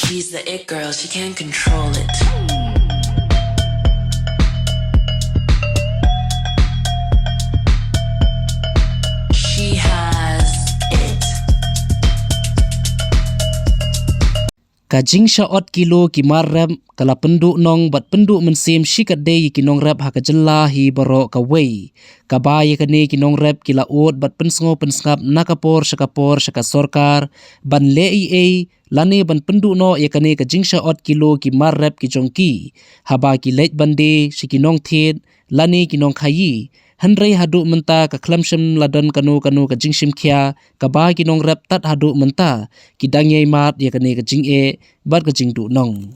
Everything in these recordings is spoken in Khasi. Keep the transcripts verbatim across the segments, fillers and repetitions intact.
She's the it girl, she can't control it. She has it. Ka jingshah ot kilo ki mar rep ka la pynduh nong bad pynduh mynsiem shikatdei ïa ki nongrep ha ka jylla hi baroh kawei. Kaba ïa kane ki nongrep ki la ud bad pynsngew pynsngap na ka por sha ka por sha ka sorkar ban leh ei ei lane ban pynduh noh ïa kane ka jingshah ot kilo ki mar rep ki jong ki haba ki leit ban die sha ki nongthied lane ki nongkhaïi. Hynrei haduh mynta ka khlem shym la don kano kano ka jingshim khia kaba ki nongrep tad haduh mynta ki dang ïai mad ïa kane ka jingeh bad ka jingduh nong.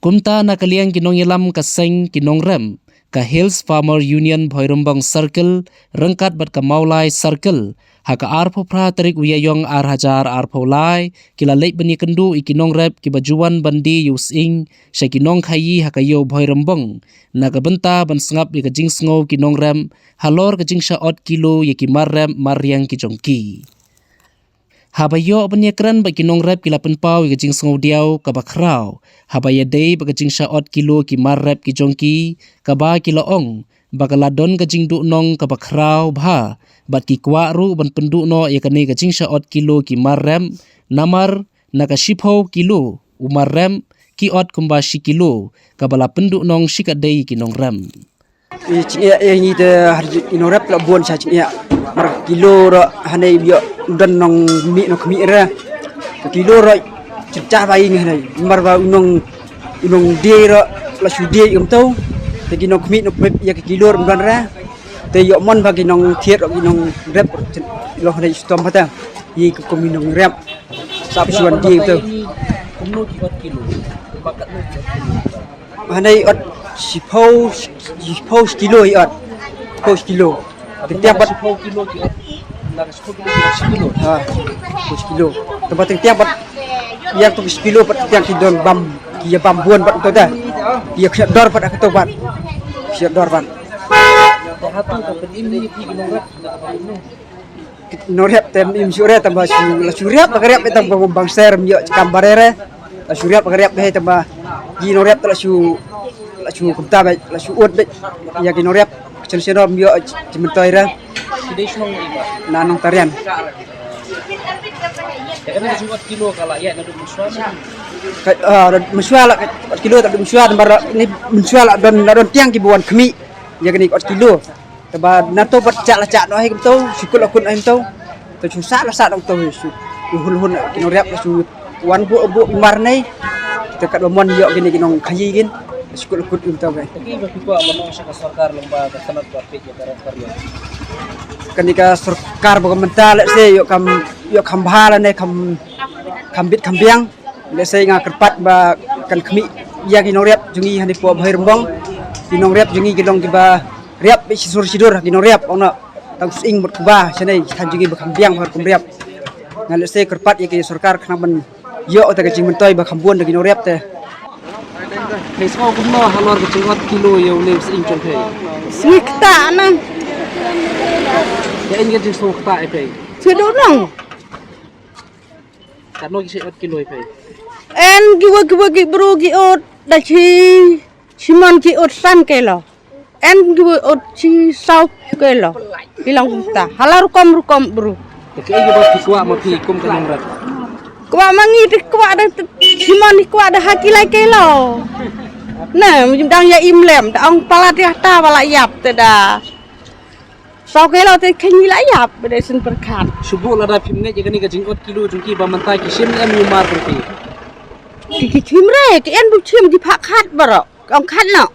Kumta na ka liang ki nongïalam ka seng ki nongrep ka Hills Farmer Union Bhoirymbong Circle ryngkat bad ka Mawlai Circle ha ka arphew phra tarik u Ïaïong ar hajar arphew lai ki la leit ban ïakynduh ïa ki nongrep kiba ju wan ban die ïa u sying sha ki nongkhaïi ha ka ïew Bhoirymbong na ka bynta ban sngap ïa ka jingsngew ki nongrep halor ka jingshah ot kilo ïa ki mar rep mar riang ki jong ki. Haba ïoh ban ïakren bad ki nongrep ki la pynpaw ïa ka jingsngew diaw kaba khraw haba ïadei bad ka jingshah ot kilo ki mar rep ki jong ki kaba ki la ong ba ka la don ka jingduh nong kaba khraw bha bad ki kwah ruh ban pynduh noh ïa kane ka jingshah ot kilo ki mar rep namar na ka shiphew kilo u mar rep ki ot kumba shi kilo kaba la pynduh nong shikatdei ïa ki nongrep. I jingeh ïa ngi te har i nongrep la bun sha jingeh. Mar kilo ruh hangne ïoh don nongmih nongkhmih re. Kilo ruh jynjar ba ïing hangne. Mar ba u nong u nongdie ruh la shu die kumto. Te ki nongkhmih nongpep ïa ki kilo ruh ym don re. Te ïoh mon ba ki nongthied ruh ki nongrep ruh jyn- ïoh hangne stom hata. Ïa ki kum i nongrep. Sap shu wan die kumto. Kumno ki ot kilo? Kumba katno ki ot kilo? Hangne ot shiphew, shiphew kilo i ot. Shiphew kilo. Teng teng pat. Shiphew kilo ki ot. Na ka shiphew kilo ki ot shi kilo. Ha. Shiphew kilo. Teng pat teng teng pat. Ïa to shi kilo pat teng teng ki don bam, ki ïa bam bun pat to da. Ki ïa khñiot dor pat to pat. Khñiot dor pat. Te hato ka pynim hi ki nongrep na ka pynim? Nongrep te ym shu rep tang ba shu la shu rep ba ka rep tang ba bang ser ym ïoh kam bare re. La shu rep ba ka rep he tang ba ki nongrep te la shu la shu kumta ba la shu ut ba ïa ki nongrep chen chen ym ïoh ki myntoi re. Ki dei shnong ïa ba? Na Nongtarian. Te kane ka jingïoh kilo ka la ïa na duk mynshuwa ne? Ka ah mynshuwa la ka kilo ta duk mynshuwa tang ba ni mynshuwa la don la don tiang ki buan khmih ïa kane ka kilo. Te ba na to pat chak la chak noh hi kumto, shu kut la kut noh hi kumto. Te shu sah la sah noh kumto hi shu. U hun hun ki nongrep la shu wan buh buh i mar nei. Te kat ba mon ïoh kine ki nongkhaïi kin. Shu kut la kut hi kumto kai. Te ki ba ki kwah ban ong sha ka sorkar lyngba ka tnat ba peit ïa ka rep ka riang? Kane ka sorkar ba ka mynta lehse ïoh kam ïoh kham bha lane kham kham bit kham biang. Lehse nga kyrpad ba kan khmih ïa ki nongrep jong ngi hangne poh Bhoirymbong. Ki nongrep jong ngi ki long kiba rep beit shisur shisur ki nongrep ong noh. Tang sying mut kba shane than jong ngi ba kham biang ba kum rep. Nga lehse kyrpad ïa ki sorkar khnang ban ïoh ta ka jingmyntoi ba kham bun da ki nongrep te. Phi sngew kumno halor ka jingot kilo ïa une u sying jong phi? Sngi kata na. Ïa in ka jingsngew kata ïa phi. Shu duh nong. Katno ki shah ot kilo ïa phi? En kiwa kiwa ki bru ki ot da shi shimon ki ot san kilo. En kiwa ot shi saw kilo. Ki long kumta. Hala rukom rukom bru. Te kaei kaba phi kwah ma phi kum ka nongrep? Kwah ma ngi te kwah da shimon ni kwah da ha ki lai kilo. Na dang ïa im lem da ong palat ïa ta ba la ïap te da. Saw kilo te kheiñ ngi la ïap ba dei sien pyrkhat. Shu buh lada phim ngeit ïa kane ka jingot kilo jong ki ba mynta ki shim em ïa u mar jong ki. Ki ki shim re ki en bu shim ki phah khat baroh. Ong khat noh.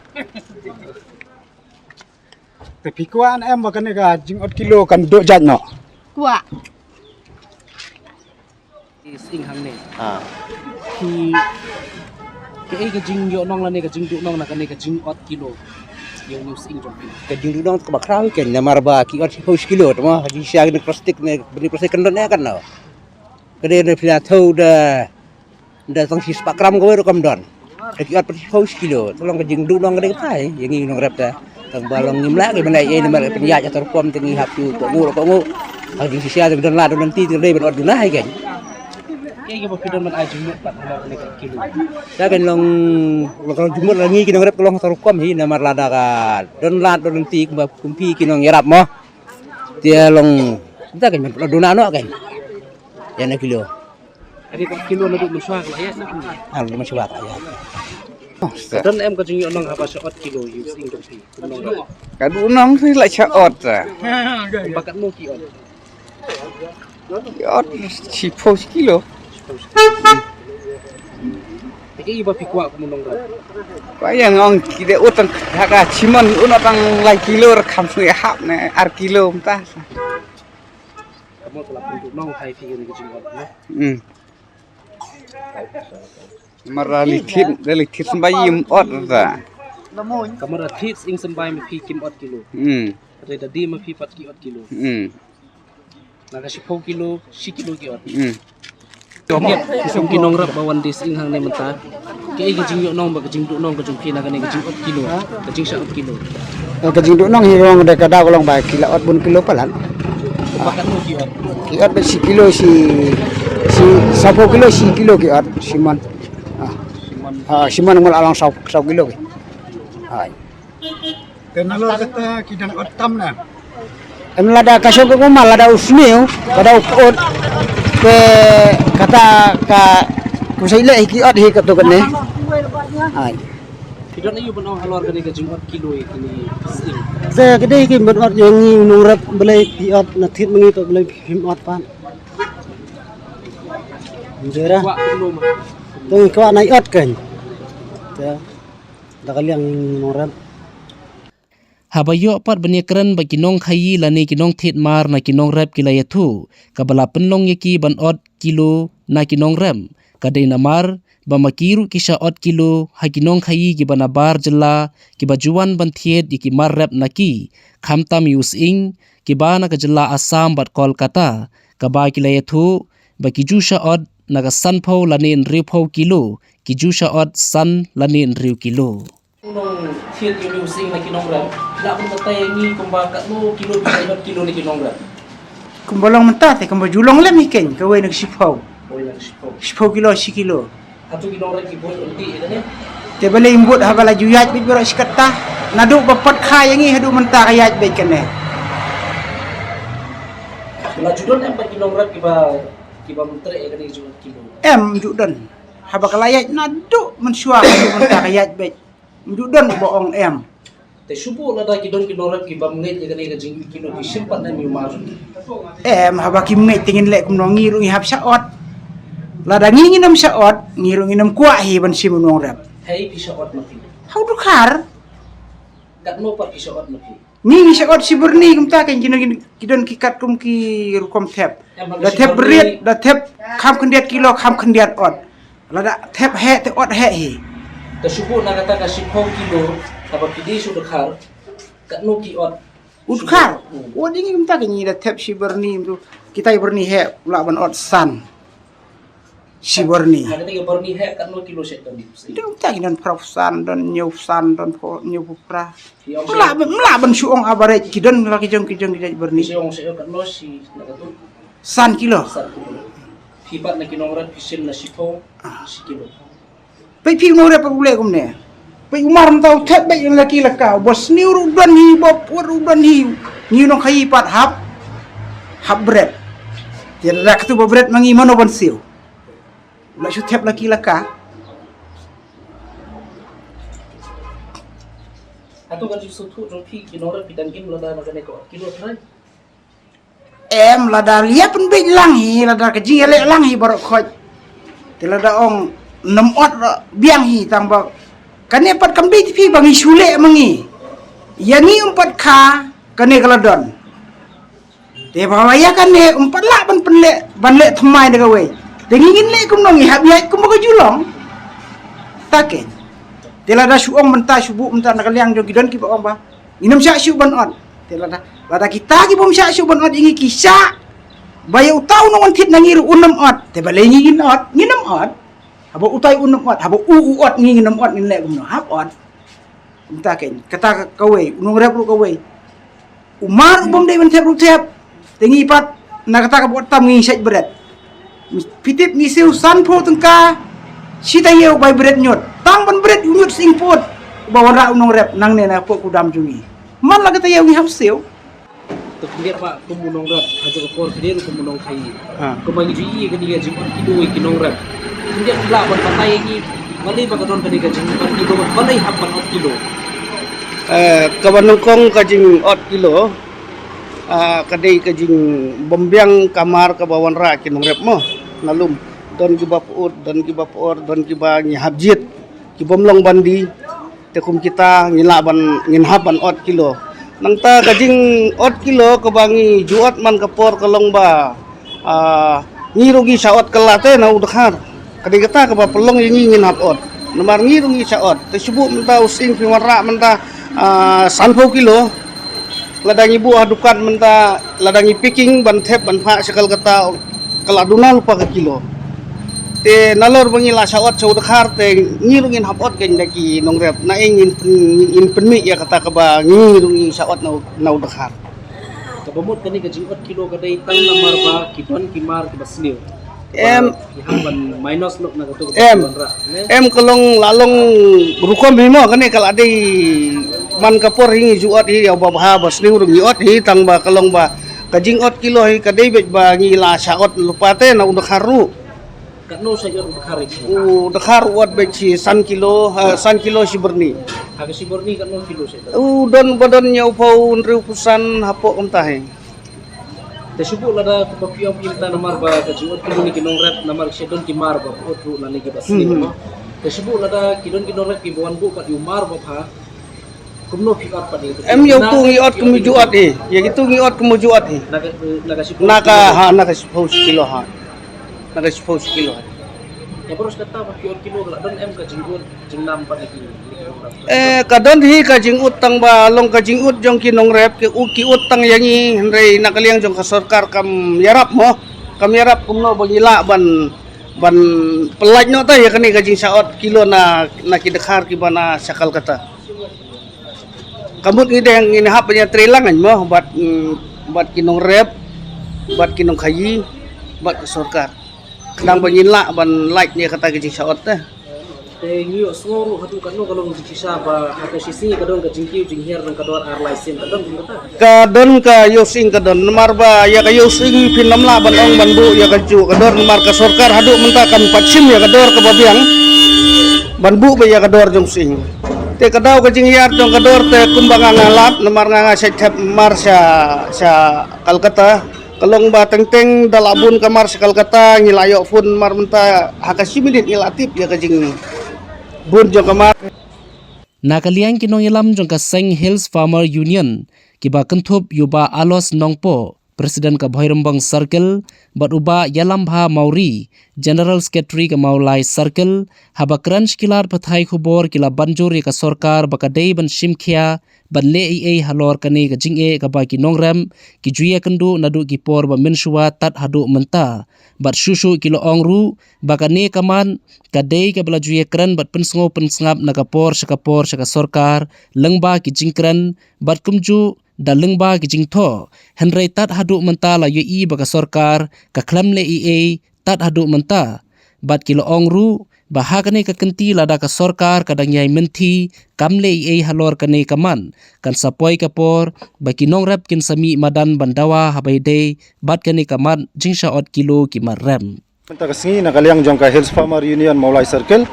Te phi kwah ne em ba kane ka jingot kilo kan duh jait noh? Kwah. Ki sying hangne. Ha. Ki kaei ka jingïohnong lane ka jingduhnong na kane ka jingot kilo ïa une u sying jong phi? Ka jingduhnong kaba khraw hi keiñ namar ba ki ot shiphew shi kilo tama ka jingshisha kane plastik ne bani plastik kan don ne kan no. Ka dei ne phi la thew da da tang shispah gram kawei ruh kam don. Te ki ot pat shiphew shi kilo te long ka jingduhnong ka dei ka thai ïa ngi nongrep te. Tang ba long ngim lah ki ban leh ei namar ka pynïaid ïa ka rukom te ngi hap shu kohnguh ruh kohnguh. Ka jingshisha te don lah don lynti te ka dei ban ot duna hi keiñ. Ki ba phi don ban ai jingmut pat ha kane ka kilo. Da kan long, long jingmut la ngi ki nongrep ka long ha ka rukom hi namar lada ka don lad don lynti kumba kum phi ki nongïarap mo. Te long da kan long duna noh kan. Ïa na kilo. Kane ka kilo naduh mynshuwa ka la ïaid na kumno? Ah, mynshuwa ka la ïaid. Ka don em ka jingïohnong haba sha ot kilo ïa u sying jong phi? Ka don nong phi la sha ot. Ba katno ki ot? Ki ot shiphew shi kilo. Te ki ba phi kwah kum u nongrep? Kwah ïa nga ong ki dei ut tang ha ka shimon un ot tang lai kilo, ra kham sngewhap ne ar kilo mynta. Ka mut ka la pynduh nong hai phi kane ka jingïohnong. Hmm. Mar la li thied, la li thied symbai ym ot da. Ka mar la thied sying symbai ma phi kim ot kilo. Hmm. Re da di ma phi pat ki ot kilo. Hmm. Na ka shiphew kilo, shi kilo ki ot. Hmm. Kum ki nongrep ba wan die sying hangne mynta. Kaei ka jingïohnong bad ka jingduhnong ka jong phi na kane ka jingot kilo, ka jingshah ot kilo? Eh, ka jingduhnong hi ka long da ka daw ka long ba ki la ot bun kilo palat. Ba katno ki ot? Ki ot ba shi kilo, shi, shi, sawphew kilo, shi kilo ki ot, shimon. Ah. Shimon. Ah, shimon ngol along saw, saw kilo ki. Hai. Te nalor kata ki dang ot tam na. Em lada ka shong ka kumar lada u sniew, lada u ot, te kata ka kusai leh hi ki ot hi kato kane. Ai. Ki don aïu ban ong halor kane ka jingot kilo ïa kine ki sying? Te ka dei ki ban ot ïa ngi u nongrep balei ki ot na thied ma ngi to balei phim ot pat. Jera. Kwah kumno ma? Te ngi kwah na ot kan. Te da ka liang ngi nongrep. Haba ïoh pat ban ïakren bad ki nongkhaïi lane ki nongthied mar na ki nongrep ki la ïathuh, kaba la pynlong ïa ki ban ot kilo na ki nongrep, ka dei namar ba ma ki ruh ki shah ot kilo ha ki nongkhaïi kiba na bar jylla kiba ju wan ban thied ïa ki mar rep na ki, khamtam ïa u sying, kiba na ka jylla Assam bad Kolkata, kaba ki la ïathuh ba ki ju shah ot na ka sanphew lane hynriewphew kilo, ki ju shah ot san lane hynriew kilo. Nongthied ïa u sying na ki nongrep, lah ban batai ïa ngi kumba katno kilo, phi ot kilo na ki nongrep? Kumba long mynta te kumba ju long lem hi keiñ, kawei na ka shiphew. Kawei na ka shiphew. Shiphew kilo, shi kilo. Hato ki nongrep ki bud ynti ïa kane? Te balei ym bud haba la ju ïaid beit baroh shi katta. Naduh ba pat kha ïa ngi haduh mynta ka ïaid beit kane. La ju don em pat ki nongrep kiba, kiba myntreh ïa kane ka jingkilo? Em, ju don. Haba ka la ïaid naduh mynshuwa haduh mynta ka ïaid beit. Ju don ba ong em. Te shu bun lada ki don ki nongrep kiba ngeit ïa kane ka jingkilo, ki shim pat na ïa u mar. Em, haba kim ngeit te ngin leh kumno, ngi ruh ngi hap shah ot. Lada ngi ngin ym shah ot, ngi ruh ngin ym kwah hi ban shim u nongrep. Hei phi shah ot ma phi? Ha u dkhar. Katno pat phi shah ot ma phi? Ngi ngi shah ot shi byrni kumta kan ki don ki, ki don ki katkum ki rukom thep. Em, da shi thep byrni. Brit, da thep kham khyndiat kilo, kham khyndiat ot. Lada thep heh te ot heh hi. Te shu bun na kata ka shiphew kilo, haba phi die sha u dkhar, katno ki ot? U dkhar. Hmm. Ot ïa ngi kumta ka ngi da thep shi byrni, kitai byrni heh, u lah ban ot san. Shi byrni. Ha kata ka byrni heh katno kilo shet don? Don kumta ki don phra san, don hynñiew san, don phew, hynñiew phew phra. Ki ong. Mla, mla ban shu ong average ki don la ki jong, ki jong, ki jong byrni. Shi ong shet katno shi na katu? San kilo. San kilo. Phi pat na ki nongrep phi shim na shiphew, ah, shi kilo. Peit phi u nongrep pat u leh kumne. Peit u mar mynta u thep beit ïa la ki la ka. Ba sniew ruh don hi, ba pur ruh don hi. Ngi u nongkhaïi pat hap, hap bret. Te da katu ba bret ma ngi mano ban siew. La shu thep la ki la ka. Hato ka jingsngewthuh jong phi ki nongrep phi dang im lada na kane ka ot kilo trai? Em, lada ïa pynbeit lang hi, lada ka jingïaleh lang hi baroh khoit. Te lada ong nym ot biang hi tang ba kane pat kam dei te phi ba ngi shu leh ma ngi. Ïa ngi ym pat kha kane ka la don. Te ba ïa kane ym pat lah ban pynleh, ban leh thymmai da kawei. Te ngi ngin leh kumno, ngi hap ïaid kumba ka ju long. Ta keiñ. Te lada shu ong mynta, shu buh mynta na ka liang jong ki don kiba ong ba ngin ym shah shuh ban ot. Te lada, lada kita ki bym shah shuh ban ot ïa ngi ki shah. Ba ïa uta u nongwan thied na ngi ruh un ym ot. Te balei ngi ngin ot, ngin ym ot. Haba utai un ym ot, haba u u ot ngi ngin ym ot, ngin leh kumno, hap ot. Mynta keiñ, kata ka, kawei, u nongrep ruh kawei. U mar u bym dei ban thep ruh thep. Te ngi pat na kata kaba ot tam ngi shait bret. Phi tip ngi siew sanphew tyngka shi taïew bai bret ñiut. Tang ban bret ñiut sying pud. Ba wanrah u nongrep nangne na pok u dam jong ngi. Man la ka taïew ngi hap siew. Te khyndiat ba kum u nongrep ha ka por khyndiat kum u nongkhaïi. Ha. Kumba ngi ju ïohi kane ka jingïoh kilo ïa ki nongrep. Khyndiat ba ban batai ïa ngi balei ba ka don kane ka jingïoh kilo, balei hap ban ot kilo. Eh, kaba nyngkong ka jingïoh kilo. Ah, ka dei ka jingbymbiang kamar kaba wanrah ki nongrep mo. Nalum don kiba put, don kiba por, don kiba ngi hap jied. Ki bym long ban die. Te kum kita ngi lah ban ngin hap ban ot kilo. Nangta ka jingïoh kilo kaba ngi ju ot man ka por ka long ba, ah, ngi ruh ngi shah ot kylla te na u dkhar. Ka dei kata kaba pynlong ïa ngi ngin hap ot. Namar ngi ruh ngi shah ot. Te shu buh mynta u sying phi wanrah mynta, ah, sanphew kilo. Lada ngi buh ha dukan mynta, lada ngi packing ban thep ban phah sha Kolkata, ka la duna lypa ka kilo. Te nalor ba ngi la shah ot sha u dkhar te ngi ruh ngin hap ot kein da ki nongrep, na ei ngin pyn-, ngin pynmih ïa kata kaba ngi ruh ngi shah ot na u, na u dkhar. Kaba mut kane ka jingïoh kilo ka dei tang namar ba ki don ki mar kiba sniew. Em. Ki hap ban minus lok na kato kaba em. Ki wanrah, ne? Em ka long la long rukom hi mo kane ka la dei man ka por hi ngi ju ot hi ïa u babha ba sniew ruh ngi ot hi tang ba ka long ba ka jingïoh kilo hi ka dei beit ba ngi la shah ot lypa te na u dkhar ruh. Katno shah ïoh u dkhar hi? U dkhar u ot beit shi san kilo, ha, san kilo shi byrni. Ha ka shi byrni katno kilo shah ïoh? U don ba don ñiewphew hynriewphew san hapoh kumta hi. Te shu buh lada ka phi ong phi mynta namar ba ka jingïoh kilo ne ki nongrep namar sha don ki mar ba put ruh lane kiba sniew mo. Te shu buh lada ki don ki nongrep kiba wan buh pat ïa u mar babha. Kumno phi ot pat ïa ki? Em ïa utu ngi ot kum ju ot hi. Ïa kitu ngi ot kum ju ot hi. Na ka, na ka shiphew. Na ka, ha, na ka shiphew shi kilo ha. Na ka shiphew shi kilo ha. Ïa baroh kata ba phi ot kilo ka la don em ka jingïoh jingnam pat ïa ki. Eh, ka don hi ka jingïoh tang ba long ka jingïoh jong ki nongrep ki u ki ot tang ïa ngi hynrei na ka liang jong ka sorkar kam ïarap mo. Kam ïarap kumno ba ngi lah ban, ban pyllait noh ta ïa kane ka jingshah ot kilo na, na ki dkhar kiba na sha Kolkata. Ka mut ngi dang ngin hap ban ïatrei lang mo bad, mm, bad ki nongrep, bad ki nongkhaïi, bad ka sorkar. Khnang ba ngin lah ban lait ïa kata ka jingshah ot te. Te ngi ïohsngew ruh haduh katno ka long jingshisha ba ha ka shi sngi ka don ka jingkiew jinghiar jong ka dor ar lai sien ka don kumta? Ka don ka ïew sying ka don namar ba ïa ka ïew sying phin ym lah ban ong ban buh ïa ka juh ka dor namar ka sorkar haduh mynta kam pat shim ïa ka dor kaba biang ban buh ba ïa ka dor jong sying. Te ka daw ka jinghiar jong ka dor te kumba nga nga lap namar nga nga shait thep mar sha, sha Kolkata. Ka long ba teng teng da la bun ka mar sha Kolkata ngi la ïoh phone mar mynta ha ka shi minit ngi la tip ïa ka jingbun jong ka mar. Na ka liang ki nongïalam jong ka seng Hills Farmer Union kiba kynthup ïa u Bah Alos Nongpoh, President ka Bhoirymbong Circle, bad u Bah Ïalambha Mawrie, General Secretary ka Mawlai Circle, haba kren sha ki lad pathai khubor ki la ban jur ïa ka sorkar ba ka dei ban shim khia ban leh ei ei halor kane ka jingeh kaba ki nongrep ki ju ïakynduh naduh ki por ba mynshuwa tad haduh mynta. Bad shuh shuh ki la ong ruh ba kane ka mat ka dei kaba la ju ïakren bad pynsngew pynsngap na ka por sha ka por sha ka sorkar lyngba ki jingkren bad kumjuh da lyngba ki jingthoh. Hynrei tad haduh mynta la ïohi ba ka sorkar ka khlem leh ei ei tad haduh mynta. Bad ki la ong ruh ba ha kane ka kynti lada ka sorkar ka dang ïai mynthi kam leh ei ei halor kane ka mat, kan sa poi ka por ba ki nongrep kin sa mih madan ban dawa haba ïadei bad kane ka mat jingshah ot kilo ki mar rep. Mynta ka sngi na ka liang jong ka Hills Farmer Union Mawlai Circle,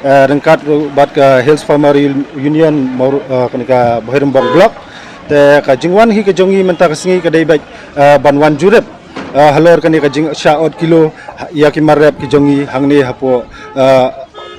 eh, ryngkat ruh bad ka Hills Farmer Union Maw-, eh, kane ka Bhoirymbong Block. Te ka jingwan hi ka jong ngi mynta ka sngi ka dei bad, eh, ban wan jurip, eh, halor kane ka jingshah ot kilo ïa ki mar rep ki jong ngi hangne hapoh, eh,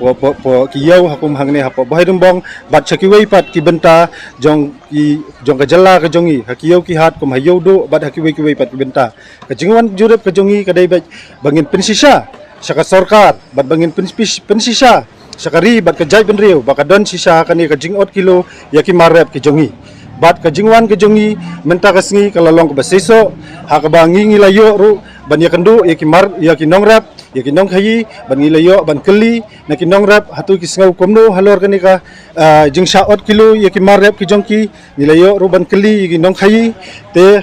poh, poh, poh ki ïew ha kum hangne hapoh Bhoirymbong bad sha kiwei pat ki bynta jong ki, jong ka jylla ka jong ngi ha ki ïew ki hat kum ha Ïewduh bad ha kiwei kiwei pat ki bynta. Ka jingwan jurip ka jong ngi ka dei bad ba ngin pynshisha sha ka sorkar bad ba ngin pyn-, pynshisha sha ka ri bad ka jaitbynriew ba ka don shisha kane ka jingïoh kilo ïa ki mar rep ki jong ngi. Bad ka jingwan ka jong ngi mynta ka sngi ka la long kaba seisoh ha kaba ngi ngi la ïoh ruh ban ïakynduh ïa ki mar, ïa ki nongrep, ïa ki nongkhaïi, bad ngi la ïoh ban kylli na ki nongrep hato ki sngew kumno halor kane ka, ah, jingshah ot kilo ïa ki mar rep ki jong ki. Ngi la ïoh ruh ban kylli ïa ki nongkhaïi. Te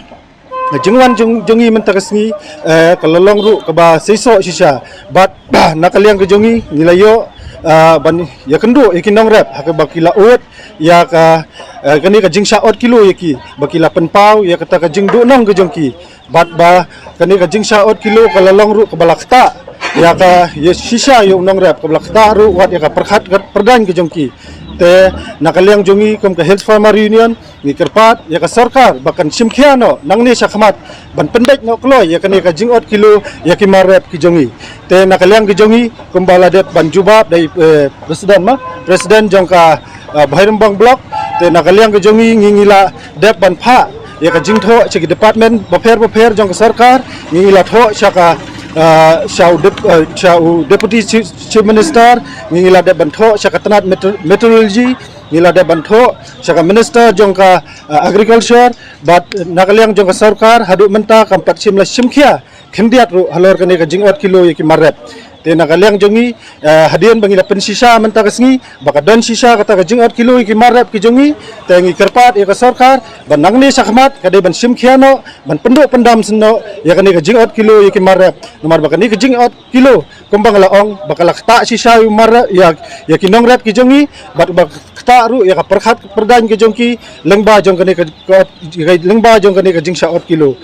Ka jingwan jong, jong ngi mynta ka sngi, eh, ka la long ruh kaba seisoh shisha. Bad na ka liang ka jong ngi, ngi la ïoh, eh, ban ïakynduh ïa ki nongrep ha kaba ki la ud ïa ka, eh, kane ka jingshah ot kilo ïa ki, ba ki la pynpaw ïa kata ka jingduhnong ka jong ki. Bad ba kane ka jingshah ot kilo ka la long ruh kaba la ktah ïa ka, ïa shisha ïa u nongrep, kaba la ktah ruh wat ïa ka pyrkhat ka pyrdain ka jong ki. Te na ka liang jong ngi kum ka Hills Farmer Union, ngi kyrpad ïa ka sorkar ba kan shim khia noh nangne shakhmat ban pyndait noh kloi ïa kane ka jingot kilo ïa ki mar rep ki jong ngi. Te na ka liang ki jong ngi kumba la dep ban jubab da i, eh, president ma, president jong ka, eh, Bhoirymbong Block. Te na ka liang ki jong ngi ngi, ngi la dep ban phah ïa ka jingthoh sha ki department bapher bapher jong ka sorkar, ngi, ngi la thoh sha ka, eh, sha u dep-, eh, sha u deputy chief, chief minister, ngi, ngi la dep ban thoh sha ka tnat metro-, meteorology, ngi la dep ban thoh sha ka minister jong ka, eh, agriculture, bad na ka liang jong ka sorkar haduh mynta kam pat shym la shim khia khyndiat ruh halor kane ka jingot kilo ïa ki mar rep. Te na ka liang jong ngi, eh, hadien ba ngi la pynshisha mynta ka sngi ba ka don shisha kata ka jingot kilo ïa ki mar rep ki jong ngi, te ngi kyrpad ïa ka sorkar ba nangne shakhmat ka dei ban shim khia noh, ban pynduh pyndam shen noh ïa kane ka jingot kilo ïa ki mar rep. Namar ba kane ka jingot kilo kumba nga la ong ba ka la ktah shisha ïa u mar rep, ïa, ïa ki nongrep ki jong ngi, bad ba ktah ruh ïa ka pyrkhat pyrdain ki jong ki lyngba jong kane ka, ka, ka lyngba jong kane ka jingshah ot kilo.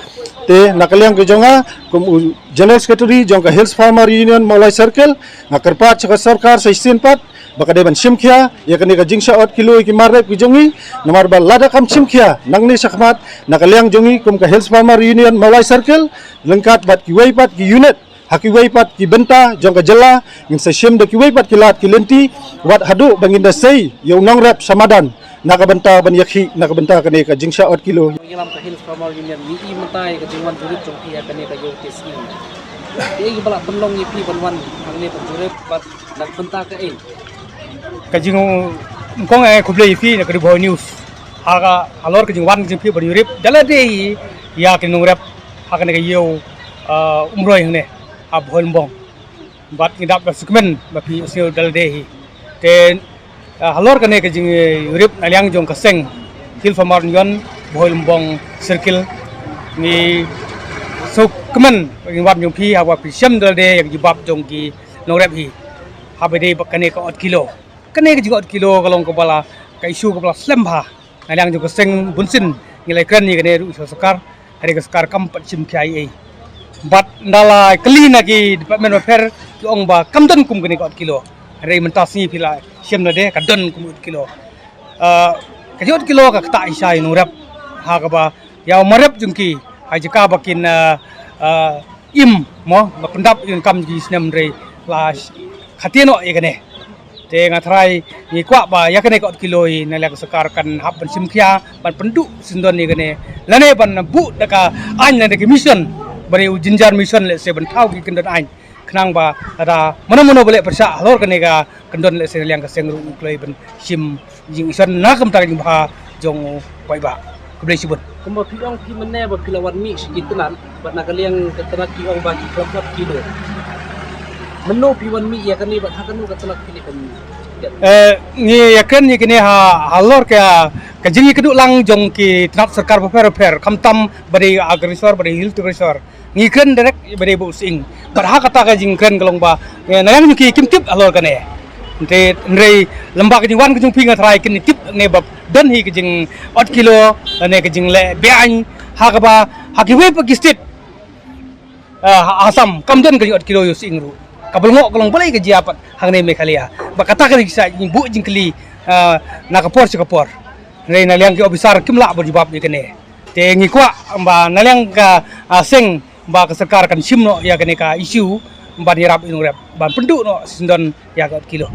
Te na ka liang ka jong nga kum u General Secretary jong ka Hills Farmer Union Mawlai Circle, nga kyrpad sha ka sorkar sa shisien pat ba ka dei ban shim khia ïa kane ka jingshah ot kilo ïa ki mar rep ki jong ngi. Namar ba lada kam shim khia nangne shakhmat, na ka liang jong ngi kum ka Hills Farmer Union Mawlai Circle, ryngkat bad kiwei pat ki unit ha kiwei pat ki bynta jong ka jylla, ngin sa shim da kiwei pat ki lad ki lynti wat haduh ba ngin da sei ïa u nongrep sha madan na ka bynta ban ïakhih na ka bynta kane ka jingshah ot kilo. Ngi lam ka Hills Farmer Union ngi i mynta ïa ka jingwan jurip jong phi ïa kane ka Youth Scheme. Te ngi ba la pynlong ïa phi ban wan hangne ban jurip bad na ka bynta kaei? Ka jing, kong, eh, khublei ïa phi na ka Ri Bhoi News. Ha ka, halor ka jingwan ka jong phi ban jurip da lade hi ïa ki nongrep ha kane ka ïew, ah, Umroi hangne ha Bhoirymbong. Bad ngi dap da sngewkmen ba phi sngewdalade hi. Te, ah, halor kane ka jing, eh, jurip na liang jong ka seng Hills Farmer Union Bhoirymbong Circle, ngi sngewkmen ba ka jingwan jong phi haba phi sngewdalade ïa ka jubab jong ki nongrep hi. Haba dei ba kane ka ot kilo. Kane ka jingot kilo ka long kaba la ka issue kaba la slem bha. Na liang jong ka seng bunsien ngi la kren ïa kane ruh sha sorkar, hynrei ka sorkar kam pat shim khia ei ei. Bad nda la kylli na ki department bapher ki ong ba kam don kum kane ka ot kilo. Hynrei mynta sngi phi la shem lade ka don kum ot kilo. Ah, ka ot kilo ka ktah shisha ïa u nongrep ha kaba ïa u mar rep jong ki ha jaka ba kin, ah, ah, im mo ba pyndap ïa ka kam jong ki snem hynrei la sh-, khatien noh ïa kane. Te nga tharai ngi kwah ba ïa kane ka ot kilo hi na liang ka sorkar kan hap ban shim khia ban pynduh syndon ïa kane lane ban buh da ka aiñ lane ka mission ba dei u jynjar mission lehse ban thaw ki kyndon aiñ khnang ba lada mano mano ba leh pyrshah halor kane ka kyndon lehse na liang ka seng ruh u kloi ban shim jingshon na ka bynta ka jingbha jong u paidbah. Khublei shibun. Kumba phi ong phi mynne ba phi la wan mih sha ki tnat bad na ka liang ka tnat ki ong ba ki khlem ot kilo. Mynno phi wan mih ïa kane bad ha kano ka tnat phi leh ban mih? Eh, ngi ïakren ïa kane ha, halor ka, ka jingïakynduh lang jong ki tnat sorkar bapher bapher, khamtam ba dei agriculture, ba dei horticulture. Ngi kren direct ba dei ba u Sying. Bad ha kata ka jingkren ka long ba, eh, na liang jong ki kim tip halor kane. Te hynrei lem bad ka jingwan ka jong phi nga tharai kin tip ne ba don hi ka jingot kilo lane ka jingleh beaiñ ha kaba ha kiwei pat ki state, ah, ha Assam kam don ka jingot kilo ïa u Sying ruh. Kaba lyngngoh ka long balei ka jia pat hangne Meghalaya. Bad kata ka dei sa jingbuh jingkylli, ah, na ka por sha ka por. Hynrei na liang ki officer kim lah ban jubab ïa kane. Te ngi kwah ba na liang ka, ah, seng ba ka sorkar kan shim noh ïa kane ka issue ban ïarap ïa u nongrep ban pynduh noh syndon ïa ka ot kilo.